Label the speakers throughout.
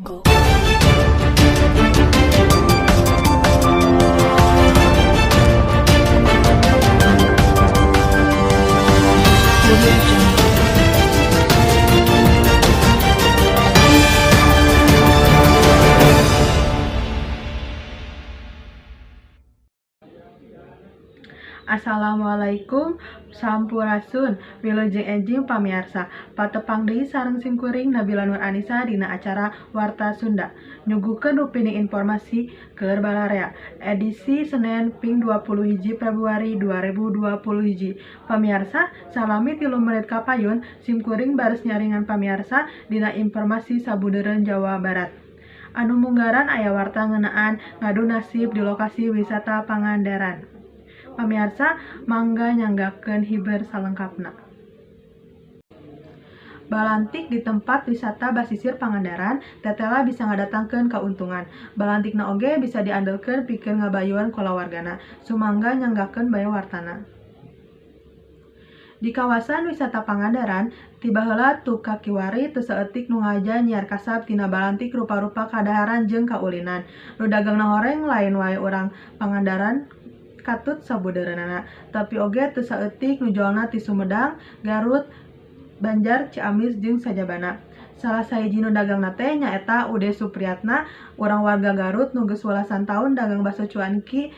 Speaker 1: Jungle. Audio Jungle.
Speaker 2: Assalamualaikum, sampurasun, wilujeng enjing pamiarsa. Patepang deui sareng simkuring, Nabila Nur Anisa, dina acara Warta Sunda, nyuguhkeun rupining informasi keur balarea edisi Senen ping 21 Februari 2021. Pamiarsa, salami 3 menit kapayun simkuring baris nyaringan pamiarsa dina informasi sabudeureun Jawa Barat. Anu munggaran aya warta ngeunaan ngadu nasib di lokasi wisata Pangandaran. Pamiarsa, mangga nyanggakeun hiber salengkapna. Balantik di tempat wisata basisir Pangandaran tetela bisa ngadatangkeun kauntungan. Balantikna oge bisa diandelkeun pikeun ngabayuan kulawargana. Sumangga nyanggakeun bae wartana. Di kawasan wisata Pangandaran, ti baheula tu kakiwari teu saeutik nu ngahaja nyiar kasab tina balantik rupa-rupa kadaharan jeung kaulinan. Nu dagangna horeng lain wae urang Pangandaran katut sabudeureunana, tapi oge teu saeutik nu jolna ti Sumedang, Garut, Banjar, Ciamis jeung sajabana. Salah sahiji nu dagangna teh nyaeta Ude Supriyatna, urang warga Garut nu geus welasan taun dagang baso cuanki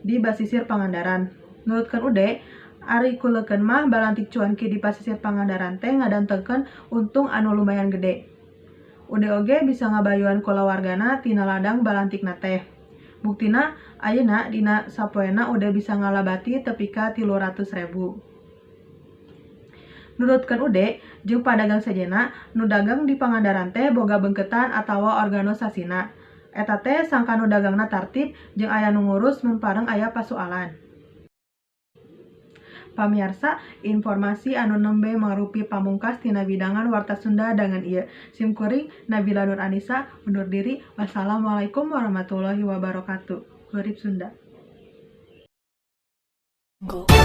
Speaker 2: di basisir Pangandaran. Nurutkeun Ude, ari kuleukeun mah balantik cuanki di pasisir Pangandaran teh ngadatangkeun untung anu lumayan gede. Ude oge bisa ngabayuan kulawargana tina ladang balantikna teh. Buktina, ayeuna dina sapoena Ude bisa ngala bati tepi ka 300 ribu. Nurutkeun Ude jeung padagang sejenna, nu dagang di Pangandaran teh boga beungkeutan atawa organosasina. Eta teh sangkan nu dagangna tartib jeung aya nu ngurus mun pareng aya pasualan. Pamiarsa, informasi anu nembe mangrupi pamungkas tina bidangan Warta Sunda dangan ieu. Simkuring, Nabila Nur Anisa, undur diri. Wassalamualaikum warahmatullahi wabarakatuh. Hurip Sunda.
Speaker 1: Jungle.